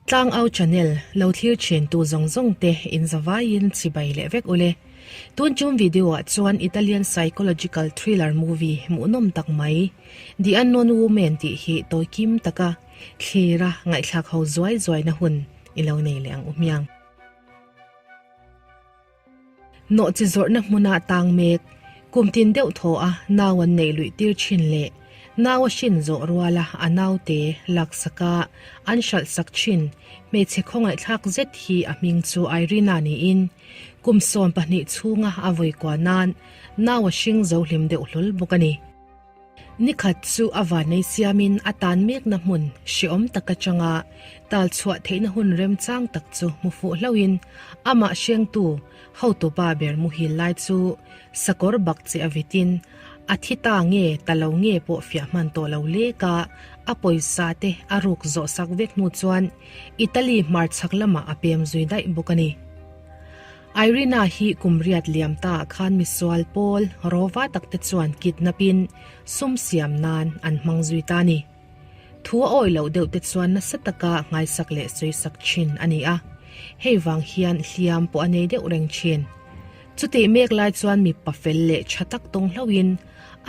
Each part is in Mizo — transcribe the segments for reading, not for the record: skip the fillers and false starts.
Tlangau channel lo thlir thin tu zawng zawng te in zavaiin chibai leh vek ule. Tun tum video ah chuan Italian psychological thriller movie hmuhnawm tak mai The Unknown Woman tih hi tawi kim taka thlira ngaihthlak ho zuai zuai na hun i lo nei leh ang u hmiang. Nawh chi zawrhna hmuna tang mek, kum tin deuh thaw a nau an neih luih tir thin leh nau a hrin zawh ruala a naute laksaka an hralh sak thin hmeichhe khawngaihthlak zet hi a hming chu Irina niin kum 12 chhunga a vawi kua nan nau a hring zo hlim deuh hlawl bawk a ni. Ni khat chu a vanei siamin a tan mekna hmun hreawm tak atanga tal chhuah theihna hun remchang tak chu hmu fuh hlauhin amah hrengtu hotupa ber muhil lai chu sakawr bak che a vitin a thi ta nge ta lo nge pawh fiah hman tawh lo lek a, a pawisa te a ruk zawh sak vek hnu chuan Italy hmarchhak lamah a pem zui daih bawk a ni. Irina hi kum riat liam ta ah khan misual pawl rawva tak te chuan kidnap in sum siam nan an hmang zui ta a ni. Thu a awih loh deuh te chuan nasa taka nghaisak leh sawisak thin a ni a, hei vang hian hliam pawh a nei deuh reng thin. Chutih mek lai chuan mipa fel leh tha tak tawng hlauhin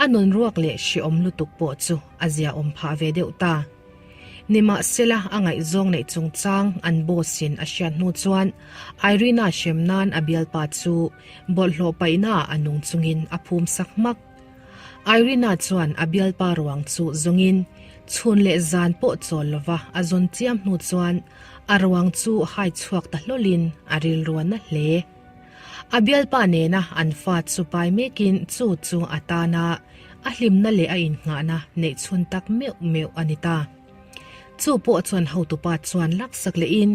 a nun ruak leh hreawm lutuk pawh chu a ziaawm phah ve deuh ta. Nimahsela, a ngaihzawng neih chungchang an boss-in a hriat hnu chuan Irina hrem nan a bialpa chu bawlhhlawh paihnaah a nung chungin a phum sak hmak. Irina chuan a bialpa ruang chu zawngin chhun leh zan pawh chawl lova a zawn chiam hnu chuan a ruang chu hai chhuak ta hlawlin a rilruan a hle. A bialpa nena an fa chu pai mekin chu chu a tana a hlimna leh a innghahna neih chhun tak meuh meuh a ni ta. Chu pawh chuan hotupa chuan laksak lehin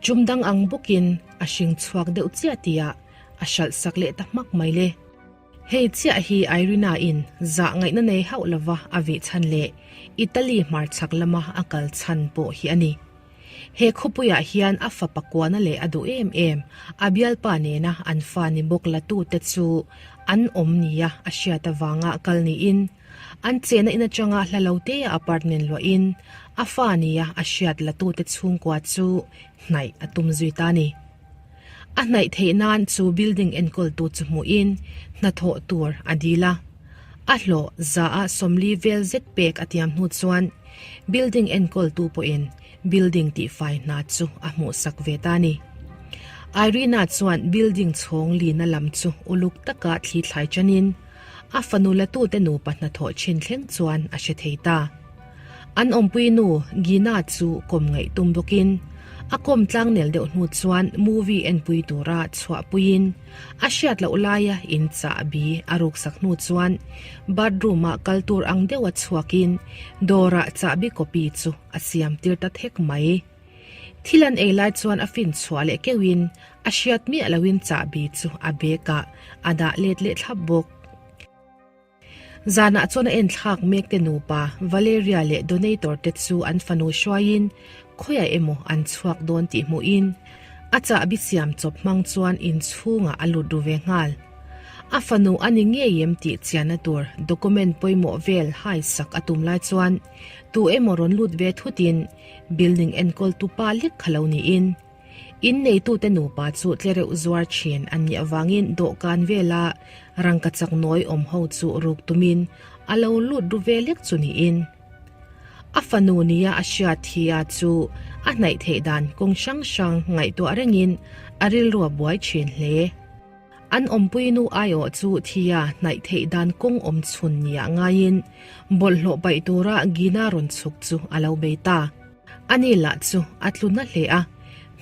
chum dang ang bawkin a hring chhuak deuh chiah tihah a hralh sak leh ta hmak mai le. Hei chiah hi Irina-in zah ngaihna nei hauh lova a vih chhan leh Italy hmarchhak lama a kal chhan pawh hi a ni. He khawpuiah hian a fapa kuana leh a duh em em, a bialpa nena an fa ni bawk latute chu an awm nia a hriat avanga kal niin, an chena in atanga hla lo tea apartment luahin a fa nia a hriat latute chhungkua chu hnaih a tum zui ta a ni. A hnaih theih nan chu building enkawltu chu hmuhin hnathawh tur a dil a. A hlawh zaah 40 vel zet pek a tiam hnu chuan building enkawltu pawhin building tihfai hna chu a hmuhsak ve ta a ni. Irina chuan building chhawng lina lam chu uluk taka thli thlai chanin a fanu latute nupa hnathawh thin thleng chuan a hre thei ta. An awmpui nu Gina chu kawm ngaih tum bawkin a kawm tlang nel deuh hnu chuan movie enpui tura chhuahpuiin a hriat loh laia in chahbi a ruksak hnu chuan bathroom ah kal tur ang deuha chhuakin dawrah chahbi copy chu a siam tir ta thek mai. Thil an ei lai chuan a fin chhuah leh keuhin a hriat miah loin chahbi chu a bag ah a dah let leh thlap bawk. Zanah chuan a enthlak mek te nupa Valeria leh Donator te chu an fanu hruaiin khawiah emaw an chhuak dawn tih hmuhin a chahbi siam chawp hmang chuan inchhungah a lut ru ve nghal. A fanu a ni ngei em tih chianna tur document pawimawh vel hai sak a tum lai chuan tu emaw rawn lut ve thutin building enkawltu pa lek kha lo niin In neitute nupa chu tlereuh zuar thin an nih avangin dawhkan vela rangkachak nawi awm ho chu ruk tumin a lo lut ru ve lek chu niin. A fanu nia a hriat thia chu a hnaih theih dan kawng hrang hrang ngaihtuah rengin a rilru a buai thin hle. An awmpui nu aiawh chu thia hnaih theih dan kawng awm chhun nia ngaiin bawlhhlawh paih tura Gina rawn chhuk chu a lo bei ta. Ani lah chu a tlu na hle a,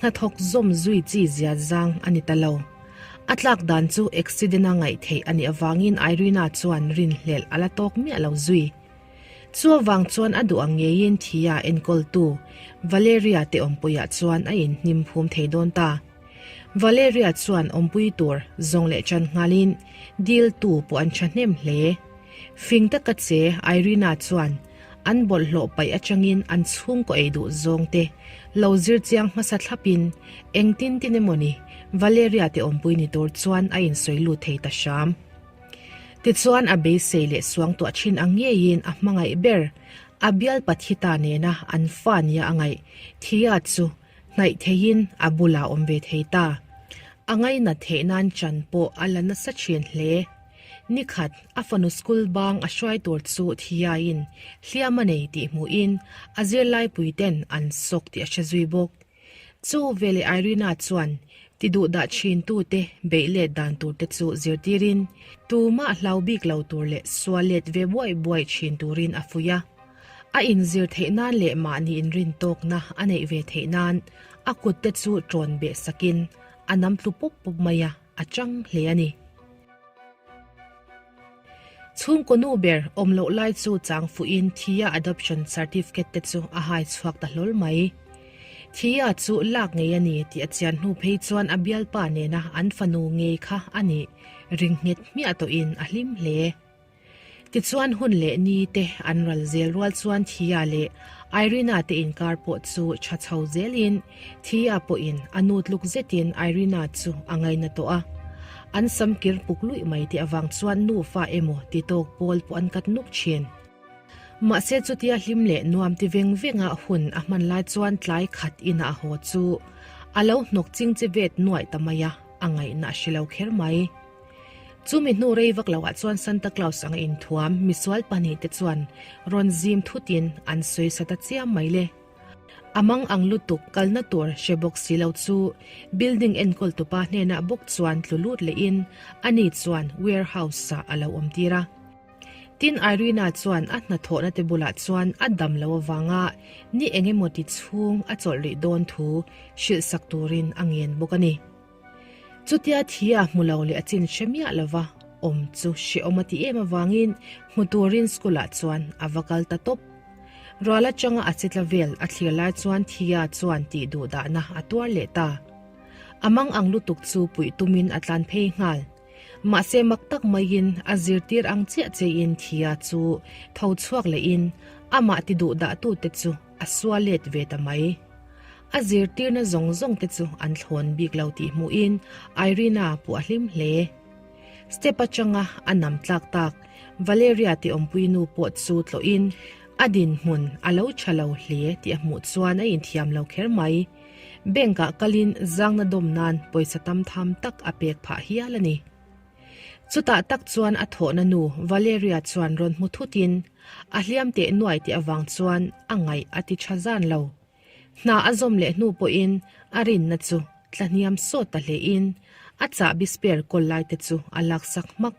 hnathawk zawm zui chi zia zang a ni ta lo. A tlak dan chu accident a ngaih theih a nih avangin Irina chuan rinhlelh a la tawk miah lo zui. Chu avang chuan a duh ang ngeiin Thia enkawltu Valeria te awmpuiah chuan a inhnim phum thei dawn ta. Valeria chuan awmpui tur zawng leh chan nghalin diltu pawh an thahnem hle. Fing taka che Irina chuan An bawlhhlawh paih atangin an chhungkaw ei duh zawng te lo zir chiang hmasa thlapin engtin tin emawni Valeria te awmpui ni tur chuan a insawi lut thei ta hram. Tichuan a beisei leh suangtuah thin ang ngeiin a hmangaih ber a bial Pathita nena an fa nia a ngaih Thea chu. Hnaih theiin a bulah awm ve thei ta. A ngainat theih nan chan pawh a la nasa thin hle. Nikhat, a fanu school bang a hruai tur chu thiaiin hliam a nei tih hmuhin a zirlaipui ten an sawk tih a hre zui bawk. Chu veleh Irina chuan ti duh dah thin tute beih let dan tur te chu zirtirin tumah hlau bik lo tur leh sual let ve buaih buaih thin turin a fuih a. A inzir theih nan leh mahni inrin tawkna a neih ve theih nan a kut te chu ṭawn beh sakin a nam tlu pawp pawp mai a, a chang hle a ni. Chhungkaw nu ber awm loh lai chu chang fuhin Thia adoption certificate te chu a hai chhuak ta hlawl mai. Thia chu lak ngei a ni tih a chian hnu phei chuan a bialpa nena an fanu ngei kha a nih ring nghet hmiah tawhin a hlim hle. Tichuan hun leh ni te an ral zel rual chuan Thia leh Irina te inkar pawh chu tha chho zelin Thia pawhin a nu tluk zetin Irina chu a ngaina tawh a. An sam kir puk luih mai tih avang chuan nufa emaw ti tawk pawl pawh an kat nuk thin. Mahse chutia hlim leh nuam ti veng venga hun a hman lai chuan tlai khat inah a haw chu a lo hnawk ching chi vet nuaih ta mai a, a ngaihna a hre lo kher mai. Chumi hnu rei vak loah chuan Santa Claus anga inthuam misual pahnihte chuan rawn zim thutin an sawi sa ta chiam mai le. A mang ang lutuk kalna tur hre bawk si lo chu building enkawl tupa hnenah bawk chuan tlu lut lehin ani chuan warehouse-ah a lo awm tir a. Tin, Irina chuan a hnathawhna te bulah chuan a dam lo avanga ni eng emaw ti chhung a chawlh rih dawn thu hrilhsak turin a ngen bawk a ni. Chutia thi a hmu lo leh a chin hre miah lova awm chu hrehawm a ti em avangin hmu turin school ah chuan a va kal ta tawp. Rual atanga a che tla vel a thlir lai chuan Thia chuan tih duh dahna a tuar leh ta. A mang ang lutuk chu puih tumin a tlan phei nghal. Mahse mak tak maiin a zirtir ang chiah chein Thia chu tho chhuak lehin amah ti duh dahtute chu a sual let ve ta mai. A zirtirna zawng zawng te chu an thlawn bik lo tih hmuhin Irina pawh a hlim hle. Step atanga a nam tlak tak Valeria tih awmpui nu pawh chu tlawhin a dinhmun a lo tha lo hle tih a hmuh chuan a inthiam lo kher mai. Bank ah kalin zangna dawm nan pawisa tam tham tak a pek phah hial a ni. Chutah tak chuan a thawhna nu Valeria chuan rawn hmu thutin a hliam teh nuai tih avang chuan a ngaih a ti tha zan lo. Hna a zawm leh hnu pawhin a rinna chu tlahniam sawt ta hlein a chahbi spare kawl lai te chu a laksak hmak.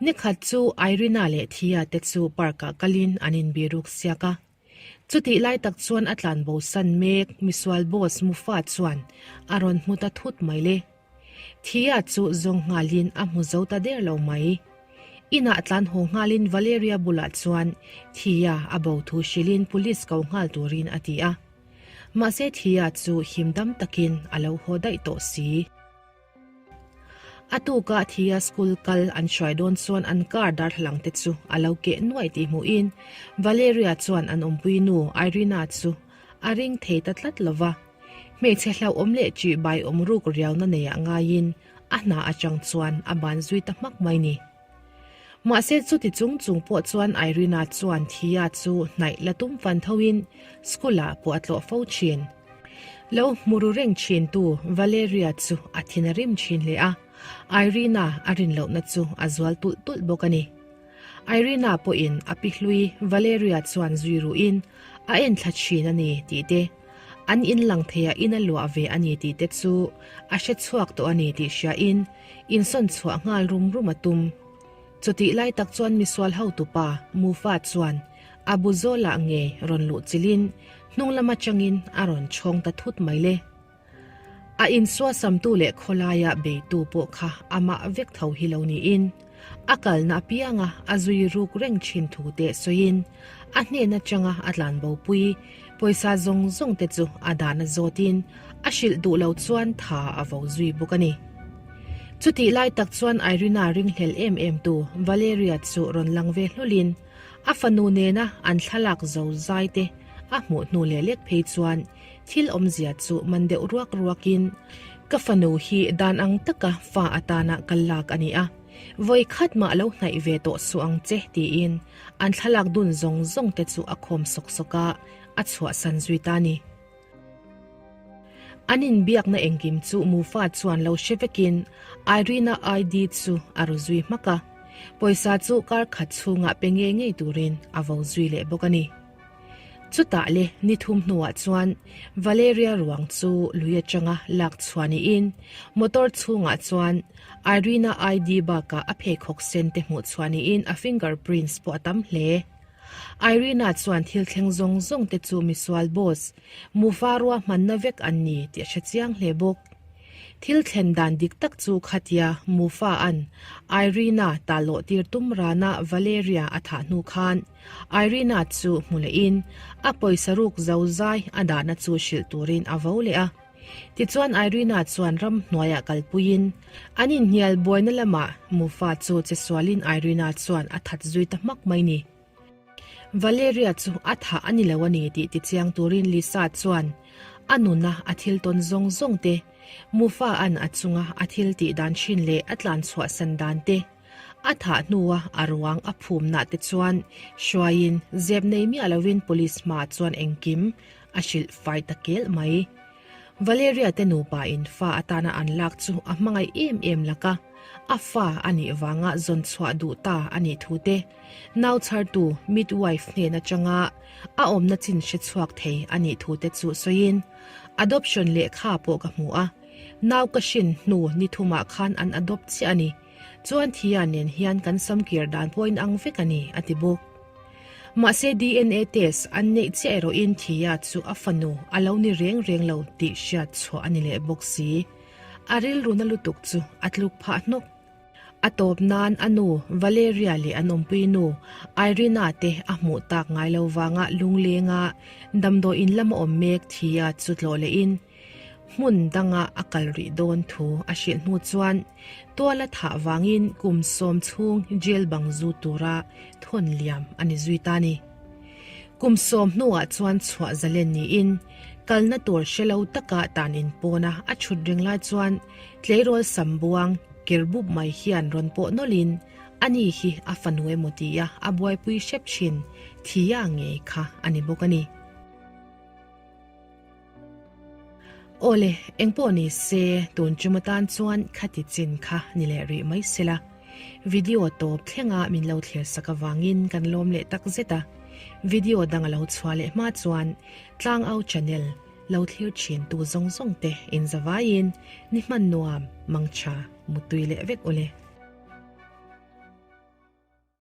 Nikhat chu Irina leh Thea te chu park ah kalin an inbiruk siak a. Chutih lai tak chuan a tlanbo san mek misual boss Mufa chuan a rawn hmu ta thut mai le. Thea chu zawng nghalin a hmu zo ta der lo mai. Inah tlan haw nghalin Valeria bulah chuan Thea a bo thu hrilhin police ko nghal turin a ti a. Mahse Thea chu him dam takin a lo haw daih tawh si. A tukah Thea school kal an hruai dawn chuan an car darthlalang te chu a lo keh nuaih tih hmuhin Valeria chuan an awmpui nu Irina chu a ring thei ta tlat lo va. Hmeichhe hlauhawm leh ṭih bai awm ruk riauna neiah ngaiin a hna atang chuan a ban zui ta hmak mai ni. Mahse chuti chung chung pawh chuan Irina chuan Thea chu hnaih la tum fan thoin school ah pawh a tlawh fo thin. Lo hmu ru reng thin tu Valeria chu a thin a rim thin hle a, Irina a rin lohna chu a zual tulh tulh bawk a ni. Irina pawhin a pi hlui Valeria chuan zui ruhin a enthla thin a ni tih te, An in lang thei a in a luah ve a ni tih te chu a hre chhuak tawh a ni tih hriain insawn chhuah nghal rum rum a tum. Chutih lai tak chuan misual hotupa Mufa chuan a bu zawlah nge rawn luh chilhin hnung lam atangin a rawn chhawng ta thut mai le. A insuasamtu leh khawlaia beitu pawh kha amah vek tho hi lo niin a kalna apianga a zui ruk reng thin thu te sawiin a hnen atanga a tlanbopui pawisa zawng zawng te chu a dahna zawtin a hrilh duh lo chuan tha a vo zui bawk a ni. Chutih lai tak chuan Irina ringhlel em em tu Valeria chu rawn lang ve hlawlin a fanu nena an thlalak zo zai te a hmuh hnu leh lek phei chuan Thil awmzia chu man deuh ruak ruakin, Ka fanu hi dan ang taka fa atana kal lak a ni a, vawi khat mah lo hnaih ve tawh suh ang che tiin an thlalak dun zawng zawng te chu a khawm sawk sawk a, a chhuahsan zui ta ni. An inbiakna engkim chu Mufa chuan lo hre vekin Irene-a ID chu a ru zui hmak a, pawisa chu kar khat chhungah pe ngei ngei turin a vo zui leh bawk a ni. Chutah le ni thum hnuah chuan Valeria ruang chu lui atanga lak chhuah niin motor chhungah chuan Irene-a ID bakah a pheikhawk sen te hmuh chhuah niin a fingerprints pawh a tam hle. Irene-a chuan thil thleng zawng zawng te chu misual boss Mufa ruahmanna vek an ni tih a hre chiang hle bawk. Thil thlen dan dik tak chu khatia Mufa-a'n Irene-a talawh tir tum rana Valeria a thah hnu khan Irene-a chu hmu lehin a pawisa ruk zo zai a dahna chu hrilh turin a vo leh a. Tichuan Irene-a chuan ramhnuaiah kalpuiin an inhnial buaina lamah Mufa chu che sualin Irene-a chuan a that zui ta hmak mai ni. Valeria chu a thah a ni lo a ni tih tichiang turin Lisa chuan a nuna a thil tawn zawng zawng te, Mufa-a'n a chunga a thil tih dan thin leh a tlan chhuahsan dan te, a thah hnua a ruang a phumnah te chuan hruaiin zep nei miah lovin police hmaah chuan engkim a hrilh fai ta kelh mai. Valeria te nupa in fa atana an lak chu a hmangaih em em laka a fa a nih vanga zawn chhuah duh ta a nih thu te, nau chhartu midwife hnen atanga a awmna chin hre chhuak thei a nih thu te chu sawiin adoption lehkha pawh ka hmu a, nau ka hrin hnu ni thumah khan an adopt chiah a ni. Chuan Thia nen hian kan samkir dan pawh inang vek a ni, a ti bawk. Mahse DNA test an neih chiah erawhin Thia chu a fanu a lo ni reng reng lo tih hriat chhuah a ni leh bawk si. A rilru na lutuk chu a tluk phah hnawk. A tawp nan a nu Valeria leh an awmpui nu Irina te a hmuh tak ngai lo vanga lunglenga damdawiin lama awm mek Thia chu tlawh lehin Hmun danga a kal rih dawn thu a hrilh hnu chuan tual a thah vangin kum sawm chhung jail bang zu tura thawn liam a ni zui ta ni. Kum sawm hnuah chuan chhuah zalen niin kalna tur hre lo taka tan inpawna a chhut reng lai chuan tleirawl sam buang ker bup mai hian rawn pawh nawlhin ani hi a fanu emaw tia a buaipui hrep thin thia ngei kha a ni bawk a ni. Awle, engpawh ni se, tun tum atan chuan khati chin kha ni leh rih mai sela. Video tawp thlenga min lo thlir sak avangin kan lawm leh tak zet a. Video dang a lo chhuah leh hma chuan Tlangau channel lo thlir thin tu zawng zawng te inzavaiin ni hman nuam, mangtha, mutui leh vek ule.